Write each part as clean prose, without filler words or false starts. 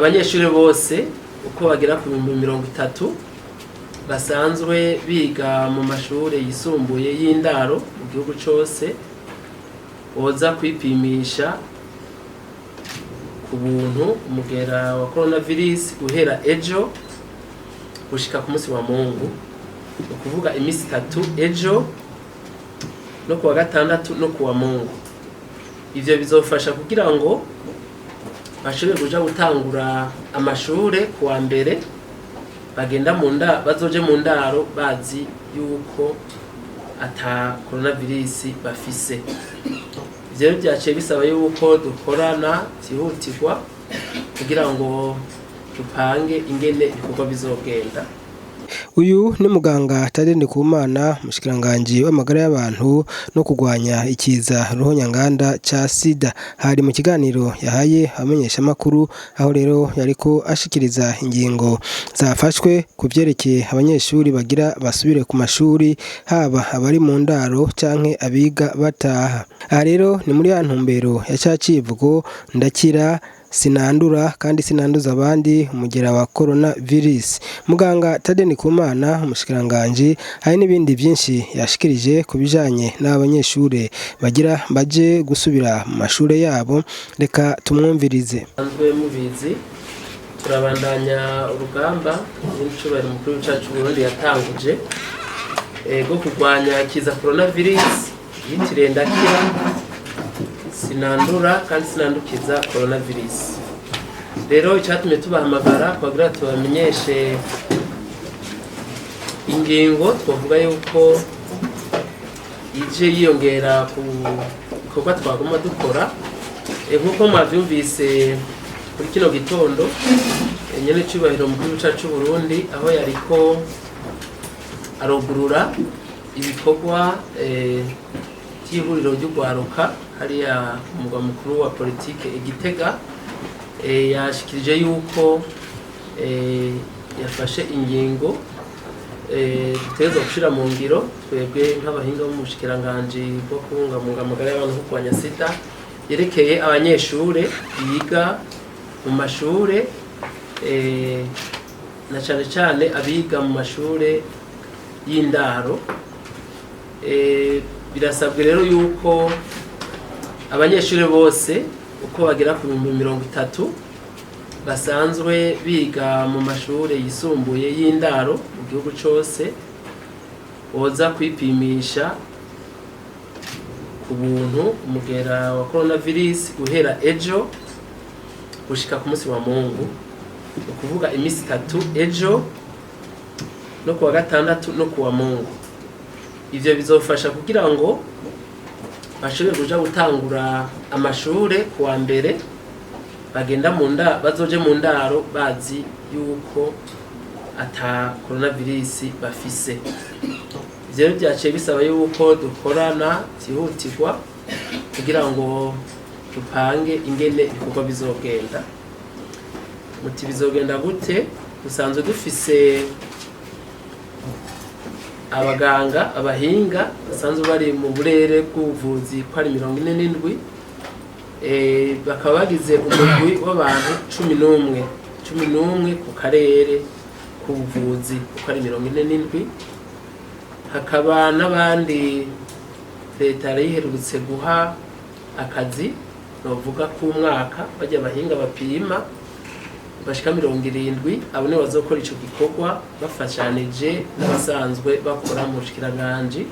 Abanyeshuri bose uko bagera ku 30,000 basanzwe biga mu mashure yisumbuye y'indaro mu gihugu cose boza kwipimisha ku buntu umugera wa coronavirus guhera ejo gushika ku munsi wa Mungu, ni ukuvuga iminsi 3, ejo no kuwa gatandatu no kuwa Mungu. Ivyo bizofasha kugira ngo bashobore kuja gutangura amashure kuwa mbere, bagenda mu nda bazoje mu ndaro bazi yuko ata coronavirus bafise. Ivyo rero vyaciye bisaba yuko dukorana vyihutirwa kugira ngo dupange ingene ibikorwa bizogenda. Uyu ni muganga Tade Ndikumana, umushikiranganji w'amagara y'abantu no kurwanya ikiza ruhonyanganda ca sida. Hari mu kiganiro yahaye abamenyeshamakuru, aho rero yariko ashikiriza ingingo zafashwe ku vyerekeye abanyeshuri bagira basubire ku mashuri, haba abari mu ndaro canke abiga bataha. Aha rero ni muri ya ntumbero ya ca civugo "Ndakira, sinandura kandi sinanduza abandi umugera wa corona virus". Muganga Tade Ndikumana, umushikiranganji, hari n'ibindi vyinshi yashikirije ku bijanye n'abanyeshure bagira baje gusubira mu mashure yabo. Reka tumwumvirize. Sanzwe mubizi, turabandanya urugamba n'icubahiro umukuru w'icacu Burundi yatanguje rwo kurwanya ikiza coronavirus, yitiriye "Ndakira, sinandura kandi sinandukiza coronavirus". Rero icyatumye tubahamagara kugira tubamenyeshe ingingo twavuga yuko ije yiyongera ku bikorwa twaguma dukora. Nk'uko mwavyumvise kuri kino gitondo, nyene cubahiro mukuru cacu Burundi aho yariko arugurura ibikorwa vy'ihuriro ry'urwaruka hariya ku mugwa mukuru wa politike i Gitega, yashikirije yuko yafashe ingingo dutegerezwa gushira mu ngiro twebwe nk'abahinga bo mu bushikiranganji bwo kubungabunga amagara y'abantu no kurwanya sida, yerekeye abanyeshure biga mu mashure, na cane cane abiga mu mashure y'indaro. Birasabwe rero yuko abanyeshure bose uko bagera ku 30,000 basanzwe biga mu mashure yisumbuye y'indaro mu gihugu cose boza kwipimisha ku buntu umugera wa coronavirus guhera ejo gushika ku munsi wa Mungu, ni ukuvuga iminsi 3, ejo no kuwa gatandatu no kuwa Mungu. Ivyo bizofasha kugira ngo bashobore kuja gutangura amashure kuwa mbere, bagenda mu nda bazoje mu ndaro bazi yuko ata coronavirus bafise. Ivyo rero vyaciye bisaba yuko dukorana vyihutirwa kugira ngo dupange ingene ibikorwa bizogenda. Muti bizogenda gute? Dusanzwe dufise abaganga, abahinga basanzwe bari mu burere bw'ubuvuzi ko ari 47, bakaba bagize umugwi w'abantu 11, 11 ku karere k'ubuvuzi uko ari 47. Hakaba n'abandi leta yari iherutse guha akazi novuga k'umwaka, bajya abahinga bapima bashika 70. Abo nibo bazokora ico gikorwa bafashanije n'abasanzwe bakora mu bushikiranganji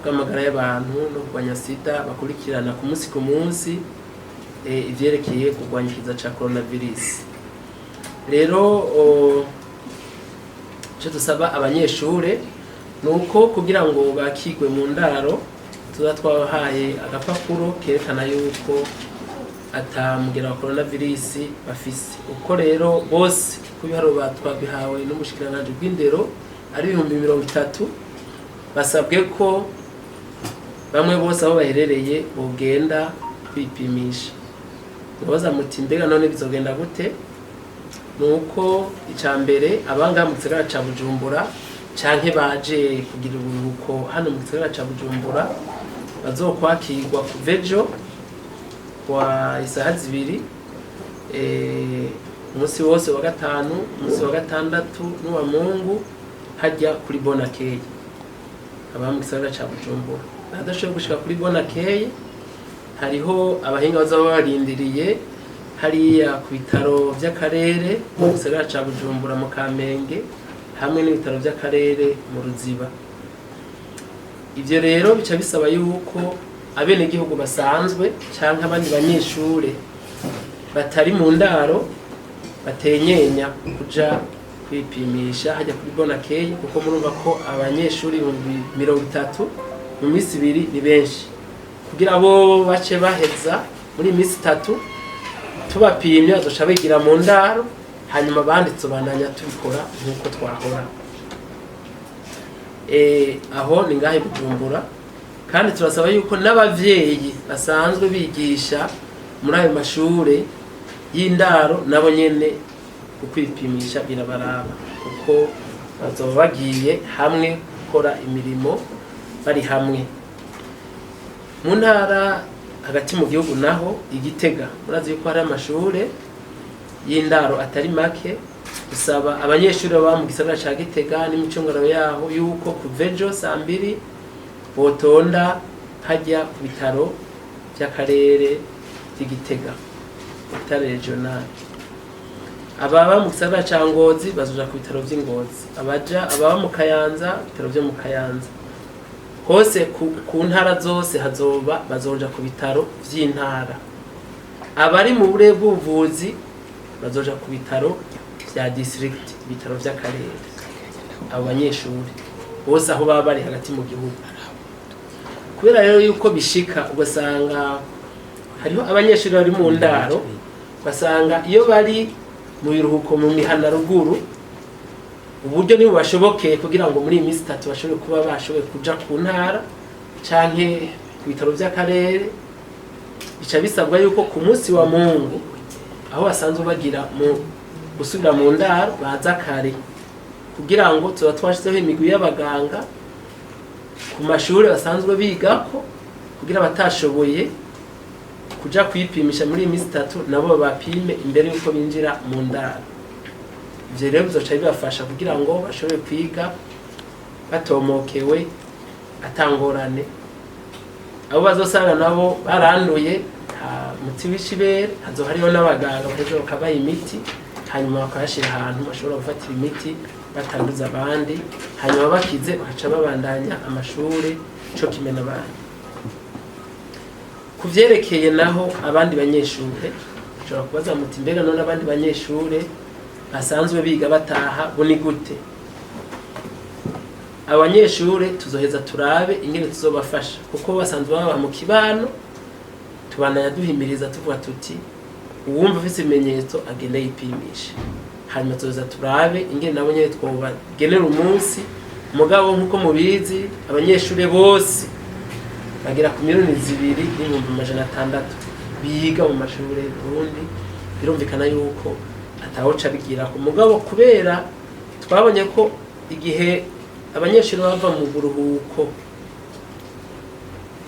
bw'amagara y'abantu no kurwanya sida, bakurikirana ku munsi ku munsi ivyerekeye kurwanya ikiza ca coronavirus. Rero ico dusaba abanyeshure ni uko kugira ngo bakigwe mu ndaro tuba twabahaye agapapuro kerekana yuko ata mugera wa coronavirus bafise. Uko rero bose ku biharuro twabihawe n'umushikiranganji bw'indero ari 30,000, basabwe ko bamwe bose aho baherereye bogenda kwipimisha. Mubaza muti mbega none bizogenda gute? Nuko ica mbere, abangaha mu gisagara ca Bujumbura canke baje kugira uburuhuko hano mu gisagara ca Bujumbura bazokwakirwa kuva ejo kwa isaha 2. Umunsi wose wa gatanu, umunsi wa gatandatu n'uwa Mungu, hajya kuri Bonakeye, aba mu gisagara ca Bujumbura. Abadashoboye gushika kuri Bonakeye, hariho abahinga bazaba barindiriye hariya ku bitaro vy'akarere mu gisagara ca Bujumbura, mu Kamenge, hamwe n'ibitaro vy'akarere mu Ruziba. Ivyo rero bica bisaba yuko abenegihugu basanzwe canke abandi banyeshure batari mu ndaro batenyenya kuja kwipimisha hajya kuri Bonakeye, kuko murumva ko abanyeshuri 30,000 mu minsi 2 ni benshi. Kugira bo bace baheza muri iyi minsi 3 tubapimye, bazoca bigira mu ndaro, hanyuma abandi tubandanya tubikora nk'uko twahora. Aho ni ngahe Bujumbura. Kandi turasaba yuko n'abavyeyi basanzwe bigisha muri ayo mashure y'indaro nabo nyene ukwipimisha birabaraba, kuko bazoba bagiye hamwe gukora imirimo bari hamwe. Mu ntara hagati mu gihugu naho, Igitega, murazi yuko hari amashure y'indaro atari make. Gusaba abanyeshuri baba mu gisagara ca Gitega n'imicungararo yaho yuko kuva ejo saa 2 botonda hajya ku bitaro vy'akarere vy'Igitega, hôpital régional. Ababa mu gisagara ca Ngozi bazoja ku bitaro vy'i Ngozi, abaja ababa mu Kayanza, ibitaro vyo mu Kayanza. Hose ku ntara zose hazoba, bazoja ku bitaro vy'intara. Abari mu bure bw'ubuvuzi bazoja ku bitaro vya district, ibitaro vy'akarere. Abo banyeshuri bose aho baba bari hagati mu gihugu. Kubera rero yuko bishika ugasanga hariho abanyeshuri bari mu ndaro, ugasanga iyo bari mu biruhuko mu mihana ruguru, uburyo ntibubashobokeye kugira ngo muri iyi minsi 3 bashobore kuba bashoboye kuja ku ntara canke ku bitaro vy'akarere, bica bisabwa yuko ku munsi wa Mungu, aho basanzwe bagira mu gusubira mu ndaro, baza kare, kugira ngo tuba twashizeho imigwi y'abaganga ku mashuri basanzwe bigako, kugira batashoboye kuja kwipimisha muri iyi minsi 3 nabo babapime imbere y'uko binjira mu ndaro. Ivyo rero bizoca bibafasha kugira ngo bashobore kwiga batomokewe, atangorane. Abo bazosanga nabo baranduye, nta muti w'ishibere, hazoba hariho n'abaganga baheza bakabaha imiti, hanyuma bakabashira ahantu bashobora gufatira imiti batanduza abandi, hanyuma bakize bakaca babandanya amashuri co kimwe n'abandi. Ku vyerekeye naho abandi banyeshure, ushobora kubaza muti: "Mbega none abandi banyeshure basanzwe biga bataha bo ni gute?" Abanyeshure tuzoheza turabe ingene tuzobafasha, kuko basanzwe baba mu kibano. Tubandanya duhimiriza, tuvuga tuti: "Uwumva afise ibimenyetso agende yipimishe." Hanyuma tuzoza turabe ingene nabo nyene twobagenera umunsi. Mugabo nk'uko mubizi, abanyeshure bose bagera ku 2,600,000 biga mu mashure Burundi, birumvikana yuko atawoca bigirako. Mugabo kubera twabonye ko igihe abanyeshuri bava mu buruhuko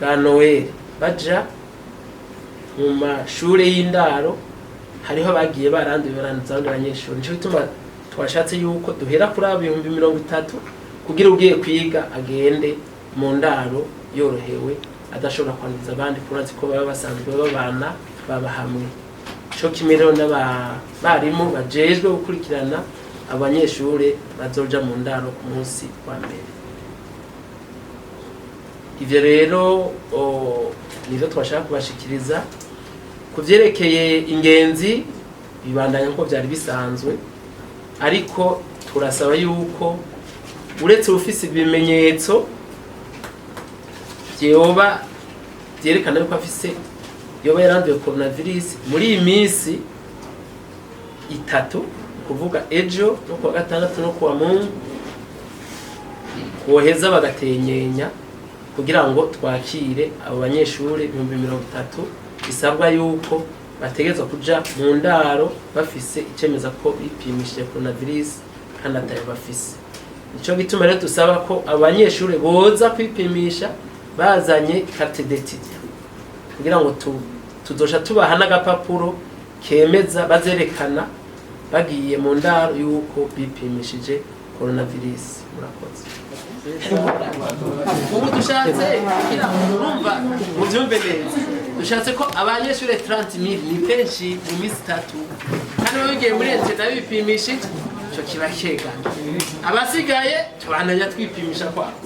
bwa Noel baja mu mashure y'indaro, hariho abagiye baranduye, baranduza abandi banyeshuri. Nico gituma twashatse yuko duhera kuri abo 30,000, kugira ugiye kwiga agende mu ndaro yorohewe, adashobora kwanduza abandi, kuko urazi ko baba basanzwe babana, baba hamwe. Co kimwe rero n'abarimu bajejwe gukurikirana abanyeshure bazoja mu ndaro ku munsi wa mbere. Ivyo rero nivyo twashaka kubashikiriza. Ku vyerekeye ingenzi, bibandanya nkuko vyari bisanzwe, ariko turasaba yuko uretse ufise ibimenyetso vyoba vyerekana yuko afise, yoba yaranduye coronavirus, muri iyi minsi 3, kuvuga ejo no kuwa gatandatu no kuwa Mungu, boheza bagatenyenya kugira ngo twakire abo banyeshuri 30,000 bisabwa yuko bategerezwa kuja mu ndaro bafise icemeza ko bipimishije coronavirus kandi atayo bafise. Nico gituma rero dusaba ko abanyeshuri boza kwipimisha bazanye carte d'étudiant, kugira ngo tuzoca tubaha n'agapapuro kemeza, bazerekana. Bagiye mu ndaro yuko bipimishije coronavirus. Murakoze. Ubu dushatse kugira urumva mubyumve neza, dushatse ko abanyeshuri 30,000 ni benshi mu minsi 3, kandi babigiye muri internat bipimishije, ico kiba kegana, abasigaye tubandanya twipimisha kwako.